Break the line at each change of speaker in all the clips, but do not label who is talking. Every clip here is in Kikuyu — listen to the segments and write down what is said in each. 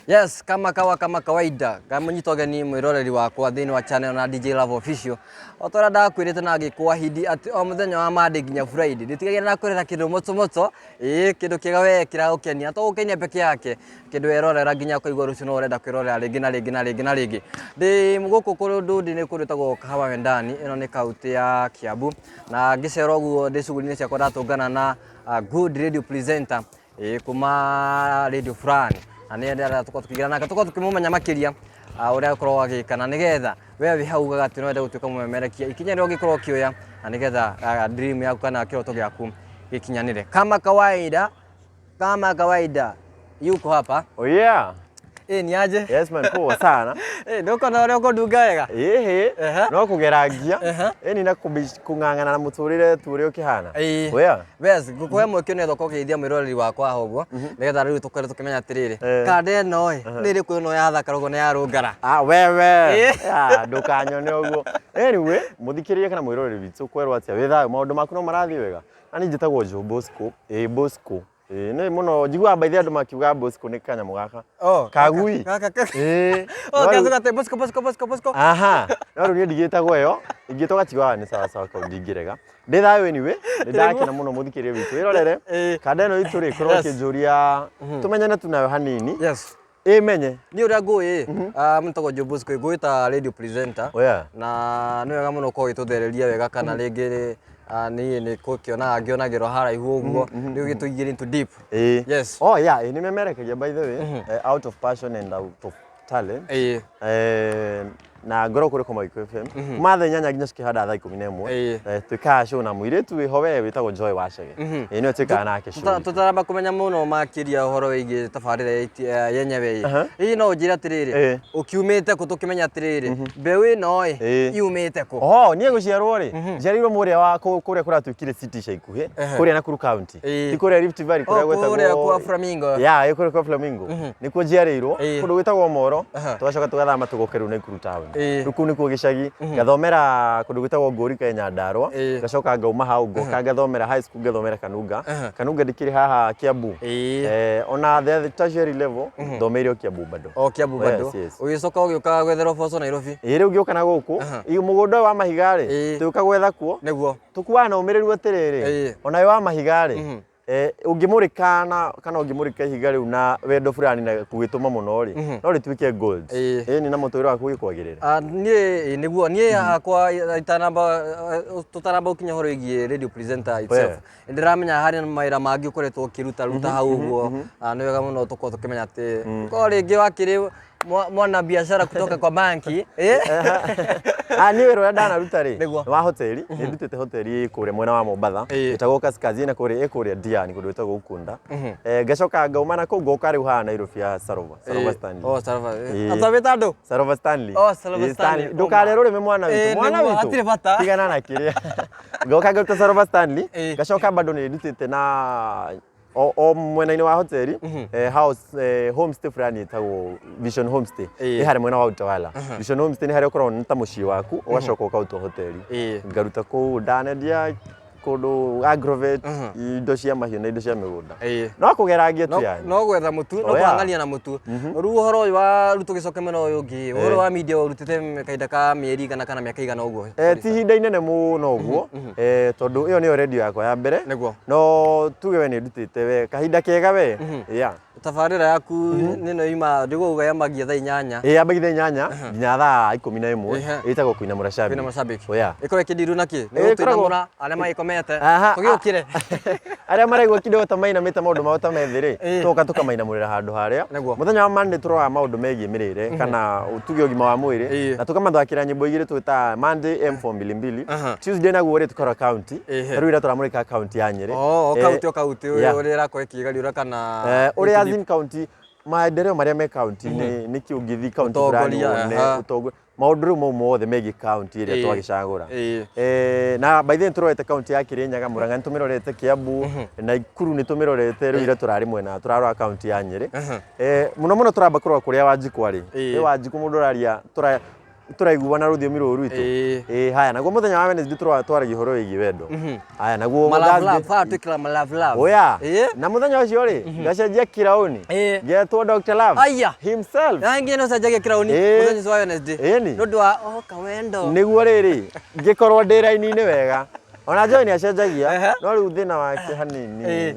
Yes, kama kawa kama kawaida ngamũnyita ũgeni mwĩroreri wakwa thĩinĩ wa channel na DJ Love Official. O ta ũrĩa ndakwĩrĩte na ngĩkwahidi atĩ o mũthenya wa Monday nginya Friday ndĩtigagĩra na kũrera kĩndũ moto moto, ĩĩ kĩndũ kĩega we kĩragũkenia, to gũkenia peke yake, kĩndũ werorera nginya ũkaigua rũciũ no ũrenda kwĩrorera rĩngĩ na rĩngĩ na rĩngĩ na rĩngĩ. Ndĩ gũkũ kũndũ ndĩ nĩ kũndũ gwĩtagwo Kahawa Wendani, ĩno nĩ kaũntĩ ya Kiambu, na ngĩcera ũguo ndĩ shughuli-inĩ ciakwa ndatũngana na good radio presenter, ĩĩ kuma radio fulani, na nĩ ndĩrenda tũkorwo tũkĩingĩra nake, tũkorwo tũkĩmũmenya makĩria ũrĩa akoragwo agĩka, na nĩgetha we wĩ hau ugaga atĩ no wende gũtuĩka mũmemerekia, ikinya rĩrĩa ũngĩkorwo ũkĩoya na nĩgetha dream yaku kana kĩroto gĩaku gĩkinyanĩre. Kama kawaida, kama kawaida yuko hapa.
Oh yeah.
Ĩ ni aje?
Yes man, poa sana.
Ĩ ndũkona ũrĩa ũkũndunga wega?
Ĩhĩ,
Ehe.
no kũgerangia.
Ehe.
Ĩni na kũng'ang'ana na mũtũrĩre tu ũrĩa ũkĩhana.
Ĩĩ.
Oh yeah.
Wes, ngũkũhe mweke nĩ ũkorwo ũkĩgeithia mwĩroreri wakwa haha ũguo nĩgetha rĩu tũkorwo tũkĩmenya atĩrĩrĩ,
Eh.
kanda ĩno ĩ nĩ ĩrĩkũ ĩno yathakara ũguo na yarũngara?
Ah, wewe.
Ĩĩ.
Ah, ndũkanyone ũguo. Anyway, mũthikĩrĩria kana mwĩroreri witũ kwerwo atĩa wĩ thayũ, maũndũ maku no marathiĩ wega. Na niĩ njĩtagwo Joe Bosco. Ĩĩ Bosco. Ĩĩ nĩ mũno njiguaga by the way andũ makiuga Bosco nĩ kanyamũ gaka.
Oh,
Kagui.
Gaka gaka.
Ĩĩ.
Oh,
No rĩu-
gacuka atĩ Bosco Bosco Bosco Bosco.
Aha. No rĩu niĩ ndigĩtagwo ĩyo, ingĩtwo gachiwawa nĩ sawa sawa kau ndingĩrega. Ndĩ thayũ anyway, nĩ ndakena mũno mũthikĩrĩria witũ. Wĩrorere,
Ĩĩ.
kanda ĩno itũ rĩ, korwo ũkĩnjũria tũmenyane tu nayo hanini.
Yes.
Ĩmenye.
Niĩ ũrĩa ngũĩ, mũtagwo Joe Bosco, ngũĩ ta radio presenter.
Oh yeah.
Na nĩ wega mũno ũkorwo ũgĩtũthereria wega kana rĩngĩ niĩ nĩ gũkĩonaga ngĩonagĩrwo haraihu ũguo, rĩu gĩtũingĩre into deep.
Ĩĩ.
Yes.
Oh yeah, ĩĩ nĩ memerekagia by the way, out of passion and out of talent.
Ĩĩ.
Na ngorwo kũrĩ kwa Maiko FM kuma thaa 8 nginya cikĩhanda thaa 11. Twĩkaga show na mũirĩtu wĩho we wĩtagwo Joy Wachege. Ĩĩ nĩwe twĩkaga nake show.
Tũtaramba kũmenya mũno makĩria ũhoro wĩgiĩ tabarĩra yenyewe ĩ, hihi no ũnjĩre atĩrĩrĩ, ũkiumĩte kũ tũkĩmenya atĩrĩrĩ, mbeũ ĩno ĩ yumĩte kũ?
Oho, niĩ gũciarwo rĩ, njiarĩirwo mũrĩa wa kũrĩa kũratuĩkire city ica ikuhĩ, kũrĩa Nakuru County. Ti kũrĩa Rift Valley kũrĩa
Oh,
gwĩtagwo
kũrĩa kwa Flamingo.
Yeah, ĩ kũrĩa kwa Flamingo. Nĩkuo njiarĩirwo, kũndũ gwĩtagwo Moro, tũgacoka tũgathama tũgoka rĩu Nakuru town. Rĩu kũu nĩkuo gĩcagi, ngathomera kũndũ gwĩtagwo Ngũrika ya Nyandarua, ngacoka ngauma hau ngoka ngathomera high school ngathomera Kanunga. Kanunga ndĩkĩrĩ haha Kiambu. Ona the tertiary level thomeire o Kiambu bado.
O Kiambu bado.
Yes, yes.
Ũgĩcoka ũgĩũka gwetherwo boco Nairobi.
Ĩĩ rĩu ngĩũka na gũkũ, mũgũnda ũyũ wa mahiga rĩ, tũgĩũka gwetha kuo.
Nĩguo.
Tũkuaga na ũmĩrĩru atĩrĩrĩ, ona wĩ wa mahiga rĩ, ũngĩmũrĩka na kana ũngĩmũrĩka ihiga rĩu na wendo fulani na gũgĩtũma mũno rĩ, no rĩtuĩke gold. Ĩni na mũtũrĩre waku ũgĩkwagĩrĩre.
Niĩ nĩguo niĩ hakwa itanamba tũtanamba gũkinya ũhoro wĩgiĩ radio presenter itself, nĩndĩramenya harĩ na mawĩra mangĩ ũkoretwo ũkĩruta ruta hau ũguo. Nĩ wega mũno tũkorwo tũkĩmenya atĩ korwo rĩngĩ wakĩrĩ mwana biashara kutoka kwa banki, eh?
Ah, niĩ wĩra ũrĩa ndanaruta rĩ,
Nĩguo.
nĩ wa hoteli. Nĩ ndutĩte hoteli kũrĩa mwena wa Mombatha, ĩtagwo Kaskazini na kũrĩa ĩ kũrĩa Diani kũndũ gwĩtagwo Ukunda. Ngacoka ngauma na kũu ngoka rĩu haha Nairobi ya Sarova, Sarova Stanley.
Oh, Sarova.
Ĩĩ.
Atwambĩte andũ?
Sarova Stanley.
Oh, Sarova
Ĩĩ,
Stanley.
Ndũkarĩe rũrĩmĩ mwana witũ. Mwana
Nĩguo,
witũ.
hatirĩ bata.
Tigana na kĩrĩa. Ngoka ngaruta Sarova Stanley,
Ĩĩ.
ngacoka bado nĩ ndutĩte na o mwena-inĩ wa hoteli, house, homestay fulani ĩtagwo Vision Homestay, ĩ harĩa mwena wa Utawala. Vision Homestay nĩ harĩa ũkoragwo nĩ ta mũciĩ waku ũgacoka ũkarutwo hoteli. Ngaruta kũu ndanendia kũndũ agrovet, indo cia mahiũ na indo cia mĩgũnda. No kũgerangia tu yani.
No gwetha mũtu, no
Oh, yeah.
kũhang'ania na mũtu. Rĩu ũhoro ũyũ wa rĩu tũgĩcoke mwena ũyũ ũngĩ, ũhoro wa media ũrutĩte kahinda ka mĩeri igana kana mĩaka igana ũguo?
Ti ihinda inene mũno ũguo, tondũ ĩyo nĩyo radio yakwa ya mbere. No tuge we nĩ ndutĩte we kahinda kega we. Yeah.
Tabarĩra yaku nĩno yuma ndĩgũuga yambagia thaa 8.
Ĩĩ yambagia thaa 8 nginya thaa 11. Ĩtagwo Kũinamũra Shabiki.
Kũinamũra Shabiki.
Oh, yeah.
Ĩkoragwo ĩkĩndirwo na kĩ? Nĩ
Ĩĩ, ĩkoragwo-
gũtũinamũra arĩa magĩkomete.
Aha,
Tũgĩũkĩre.
Arĩa maraigua kidogo ta mainamĩte maũndũ mao ta methĩ rĩ, tũgoka tũkamainamũrĩra handũ harĩa. Mũthenya wa Monday tũroraga maũndũ megiĩ mĩrĩre kana tuge ũgima wa mwĩrĩ, na tũkamathakĩra nyĩmbo igĩrĩ twĩtaga Monday M4 mbili mbili. Tuesday naguo rĩ tũkarora county. Ta rĩu ira tũramũrĩka county ya Nyĩrĩ.
Oh, o county o county
Yeah.
ũrĩa ĩrakorwo ĩkĩgariũra kana
Ũrĩa as in county maendeleo marĩa me county-inĩ, nĩkĩ ũngĩthiĩ county fulani
Ũtongoria,
wone ũtongoria, maũndũ rĩu mau mothe megiĩ county ĩrĩa twagĩcagũra. Na by the way nĩtũrorete county ya Kĩrĩnyaga, Mũrang'a nĩtũmĩrorete, Kiambu, Naikuru nĩtũmĩrorete, rĩu ira tũrarĩ mwena tũrarora county ya Nyĩrĩ. Mũno mũno tũramba kũrora kũrĩa Wanjikũ arĩ. Ĩ Wanjikũ mũndũ ũraria tũra Tũraiguana rũthiomi rũrũ rwitũ.
Ĩĩ.
Ĩĩ, haya, naguo mũthenya wa Wednesday twaragia ũhoro wĩgiĩ wendo. Haya, naguo
Ma love love,
Thursday-
haha twĩkĩra ma love love.
Oya.
Ĩĩ.
Na mũthenya ũcio rĩ, ngacenjia kiraũni.
Ĩĩ.
Ngetwo Dr. Love.
Aya.
Himself.
Na ingĩ no cenjagia kĩrauni
Ĩĩ.
mũthenya ũcio wa Wednesday.
Ĩni.
Nĩ ũndũ wa oka wendo.
Nĩguo rĩrĩ, ngĩkorwo ndĩ raini-inĩ wega. Ona Joy nĩ acenjagia,
Ehe.
no rĩu thĩna wake hanini.
Ĩĩ.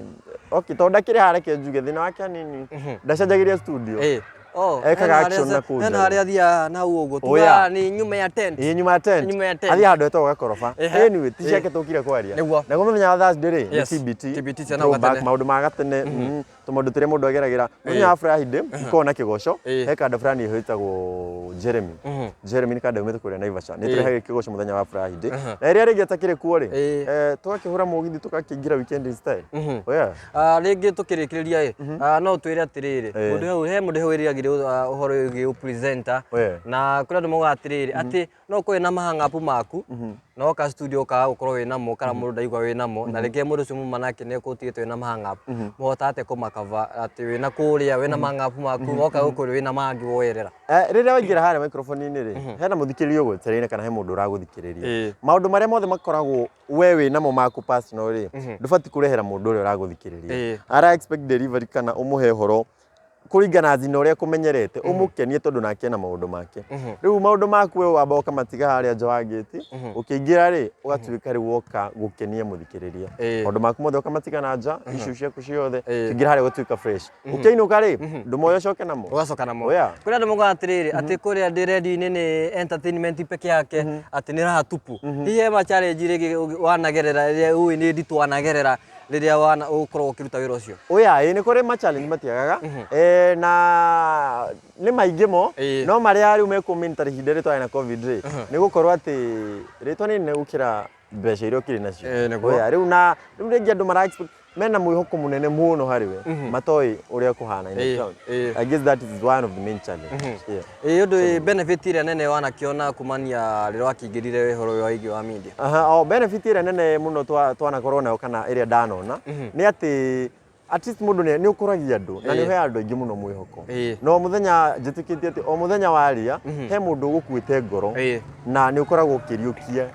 Okay, tondũ ndakĩrĩ haha reke njuge thĩna wake hanini. Ndacenjagĩria studio.
Ĩĩ. Oh,
Ekaga
hena harĩa
action na kũu
hena
nja.
harĩa athiaga na hau ũguo.
Oh,
Tugaga
yeah.
nĩ nyuma ya tent.
Ĩĩ, nyuma ya tent.
Nyuma ya tent.
Athiĩ handũ hetagwo gakoroba.
Ehe.
Anyway, ti ciake tũkire kwaria.
Nĩguo.
Naguo mũthenya wa Thursday rĩ, nĩ
Yes.
TBT.
TBT cia
Throwback,
gatene.
maũndũ ma gatene, tũmaũndũ tũrĩa mũndũ ageragĩra. Mũthenya wa Friday, ikoragwo na kĩgoco,
Ĩĩ.
he kanda fulani ĩtagwo Jeremy. Jeremy nĩ kanda yumĩte kũrĩa Naivasha. Nĩ tũrehaga kĩgoco mũthenya wa Friday. Na ĩrĩa rĩngĩ ĩtakĩrĩ kuo rĩ,
Ĩĩ.
Tũgakĩhũra mũgithi tũgakĩingĩra weekend style. Oh, yeah.
Ah, rĩngĩ tũkĩrĩkĩrĩria ĩ, no twĩre atĩrĩrĩ,
Ĩĩ.
mũndũ hau he mũndũ hau wĩriragĩria ũhoro wĩgiĩ ũpresenter,
Ĩĩ.
na kũrĩ andũ maugaga atĩrĩrĩ, atĩ no ũkorwo wĩna mahang'apu maku, na woka studio ũkaga gũkorwo wĩ namo kana mũndũ ndaigua wĩ namo, na rĩngĩ mũndũ ũcio muma nake nĩ ekũtigĩte wĩna mahang'apu, mũhotaga atĩa kũmakava atĩ wĩna kũrĩa wĩna mahang'apu maku, woka gũkũ wĩna mangĩ woerera?
Rĩrĩa waingĩra harĩa microphone-inĩ rĩ, hena mũthikĩrĩria ũgwetereire kana he mũndũ ũragũthikĩrĩria.
Ĩĩ.
Maũndũ marĩa mothe makoragwo we wĩ namo maku personal rĩ, ndũbatiĩ kũrehera mũndũ ũrĩa ũragũthikĩrĩria.
Ĩĩ.
Ara expect delivery kana ũmũhe ũhoro kũringana na ũrĩa kũmenyerete, ũmũkenie tondũ nake ena maũndũ make. Rĩu maũndũ maku we wamba ũkamatiga harĩa nja wa gate, ũkĩingĩra rĩ, ũgatuĩka rĩu woka gũkenia mũthikĩrĩria.
Ĩĩ.
Maũndũ maku mothe ũkamatiga na nja, issue ciaku ciothe,
Ĩĩ.
ũkĩingĩra harĩa ũgatuĩka fresh. Ũkĩinũka rĩ, ndũmoya ũcoke namo.
Ũgacoka namo.
Oh, yeah.
Kũrĩ andũ maugaga atĩrĩrĩ, atĩ kũrĩa ndĩ redio-inĩ nĩ entertainment peke yake, atĩ nĩ raha tupu. Hihi he ma challenge rĩngĩ wanagerera ĩrĩa ũĩ nĩ nditũ wanagerera rĩrĩa wana ũkoragwo ũkĩruta wĩra ũcio?
Oya, ĩĩ nĩ kũrĩ ma challenge matiagaga. Na nĩ maingĩ mo,
Ĩĩ.
no marĩa rĩu mekũmĩnta ihinda rĩrĩ twarĩ na COVID rĩ, nĩ gũkorwo atĩ rĩtwa nĩ inene gũkĩra mbeca iria ũkĩrĩ nacio.
Ĩĩ, nĩguo.
Oya, rĩu na rĩu rĩngĩ andũ mara expect mena mwĩhoko mũnene mũno harĩ we, matoĩ ũrĩa kũhana in the
Ĩĩ,
ground.
ĩĩ.
I guess that is one of the main challenge. Yeah.
Ĩĩ, ũndũ ĩ benefit ĩrĩa nene wanakĩona kumania rĩrĩa wakĩingĩrire ũhoro ũyũ wa wĩgiĩ wa media?
Aha, o benefit ĩrĩa nene mũno twanakorwo nayo kana ĩrĩa ndanona nĩ atĩ at least mũndũ nĩ ũkũragia andũ na nĩ
Ĩĩ.
ũheaga andũ aingĩ mũno mwĩhoko.
Ĩĩ.
Na o mũthenya njĩtĩkĩtie atĩ o mũthenya waria he mũndũ ũgũkuĩte ngoro
Ĩĩ.
na nĩ ũkoragwo ũkĩriũkia.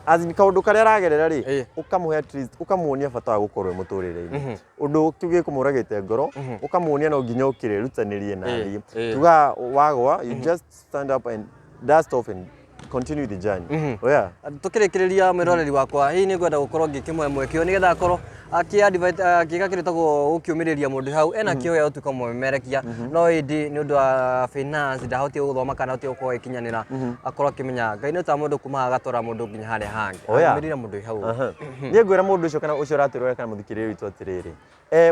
As in kaũndũ karĩa aragerera rĩ,
Ĩĩ.
ũkamũhe at least ũkamuonia bata wa gũkorwo e mũtũrĩre-inĩ. Ũndũ kĩu gĩkũmũragĩte ngoro, ũkamuonia no nginya ũkĩre rutanĩrie na
Ĩĩ,
thiĩ.
ĩĩ.
Tuga wagwa, you just stand up and dust off and continue the journey. Oh, yeah.
Tukĩrĩkĩrĩria, mwĩroreri wakwa, hihi nĩ ngwenda gũkorwo ngĩkĩmũhe mweke ũyũ nĩgetha akorwo akĩka kĩndũ gĩtagwo gũkĩũmĩrĩria mũndũ hau ena kĩo gĩa gũtuĩka mũmemerekia, no ĩndĩ nĩ ũndũ wa finance ndahotire gũthoma kana ndahotire gũkorwo agĩkinyanĩra, akorwo akĩmenya Ngai nĩ ta mũndũ kuma agatwara mũndũ nginya harĩa hangĩ.
Oh, yeah.
Arũmĩrĩra mũndũ hau.
Aha. Niĩ ngwĩra mũndũ ũcio kana ũcio ũratwĩrorera kana mũthikĩrĩria witũ atĩrĩrĩ,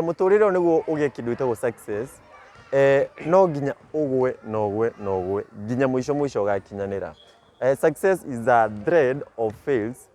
mũtũrĩre ũyũ nĩguo ũgĩe kĩndũ gĩtagwo success, no nginya ũgwe na ũgwe na ũgwe nginya mũico mũico ũgakinyanĩra. Success is a thread of fails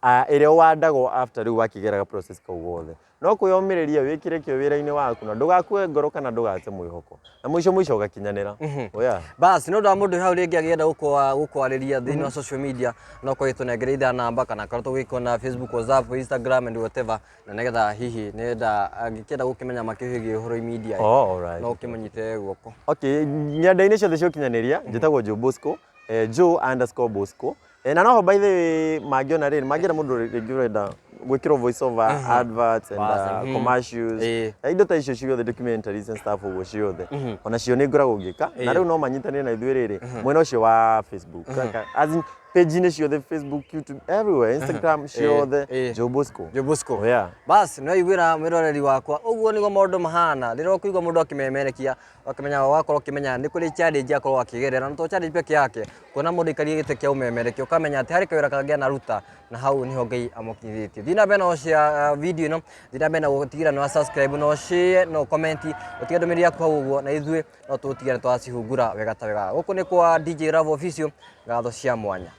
ĩrĩa ũwandagwo after rĩu wakĩgeraga process kau wothe. No kwĩyũmĩrĩria wĩkĩre kĩo wĩra-inĩ waku na ndũgakue ngoro kana ndũgate mwĩhoko na mũico mũico ũgakinyanĩra. Oh, yeah.
Bas, nĩ ũndũ wa mũndũ hau rĩngĩ agĩenda gũkwarĩria thĩinĩ wa social media, no korwo ĩtũnengere either namba kana korwo tũgĩkona Facebook, WhatsApp, Instagram and whatever, na nĩgetha hihi nĩenda angĩkĩenda gũkĩmenya makĩria wĩgiĩ ũhoro media,
Oh, all right.
no ũkĩmũnyite guoko.
Okay, ng'enda-inĩ ciothe cia ũkinyanĩria njĩtagwo Joe Bosco, Joe_Bosco. Na noho by the way mangĩona rĩ, mangĩenda mũndũ rĩngĩ ũrenda gwĩkĩrwo voice over, adverts and
Bas,
commercials,
Ĩĩ.
indo ta icio ciothe, documentaries and stuff ũguo ciothe, ona cio nĩ ngoragwo ngĩka, na rĩu no manyitanĩre na ithuĩ rĩrĩ mwena ũcio wa Facebook. As in page-inĩ ciothe, Facebook, YouTube, everywhere, Instagram ciothe,
ĩĩ.
Joe Bosco.
Joe Bosco.
Oh, yeah.
Bas, nĩ waiguĩra mwĩroreri wakwa, ũguo nĩguo maũndũ mahana. Rĩrĩa ũkũigua mũndũ akĩmemerekia, ũkamenya, wakorwo ũkĩmenya nĩ kũrĩ challenge akorwo akĩgerera, na to challenge peke yake, kuona mũndũ aikarĩire gĩtĩ kĩa ũmemerekia, ũkamenya atĩ harĩ kawĩra kangĩ anaruta na hau niho Ngai amũkinyithĩtie. Thiĩ na mbere na share video ĩno, thiĩ na mbere na gũtigĩrĩra nĩ wa subscribe, no share, no comment, ũtige ndũmĩrĩri yaku hau ũguo, na ithuĩ no tũgũtigĩrĩra nĩ twacihungura wega ta wega. Gũkũ nĩ kwa DJ Love Official, ngatho cia mwanya.